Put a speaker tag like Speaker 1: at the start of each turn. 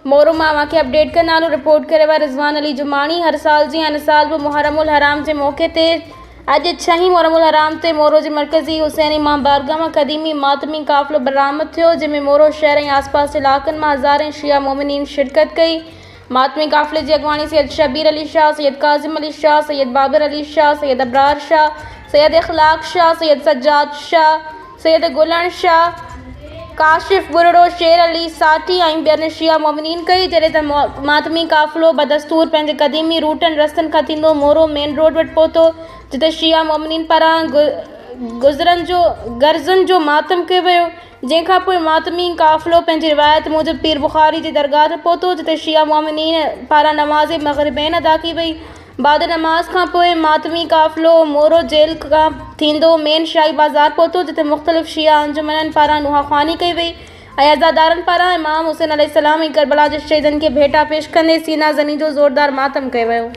Speaker 1: مورو مان اوهان کي اپڊيٽ ڪندا هلون رپورٽ ڪري رهيو آهي رضوان علي جماڻي هر سال جيان هن سال به محرم الحرام جي موقعي تي اڄ ڇهين محرم الحرام تي مورو جي مرڪزي حسين امام بارگاهه مان قديمي ماتمي قافلو برآمد ٿيو جنهن ۾ مورو شهر ۽ آسپاس جي علائقن مان هزارين شيعا مومنين شرڪت ڪئي ماتمي قافلي جي اڳواڻي سيد شبير علي شاهه سيد ڪاظم علي شاهه سيد بابر علي شاهه سيد ابرار شاهه سيد اخلاق شاهه سيد سجاد شاهه سيد گلڻ شاهه، ڪاشف ٻرڙو، شير علي ساٺي ۽ ٻين شيعا مومنين ڪئي، جڏهن ته ماتمي قافلو بدستور پنهنجي قديمي روٽن رستن کان ٿيندو مورو مين روڊ وٽ پهتو، جتي شيعا مومنين پاران گذرن جو گرزن جو ماتم ڪيو ويو، جنهن کان پوء ماتمي قافلو پنهنجي روايت موجب پير بخاري جي درگاهه تي پهتو، جتي شيعا مومنين پاران نماز مغربين ادا ڪئي وئي. بعد نماز کان پوء ماتمي قافلو مورو جيل کان ٿيندو مين شاهي بازار پهتو جتي مختلف شيعه انجمنن پاران نوحه خواني ڪئي وئي ۽ عزادارن پاران امام حسين عليه السلام ۽ ڪربلا جي شهيدن کي ڀيٽا پيش ڪندي سينا زني جو زوردار ماتم ڪيو ويو.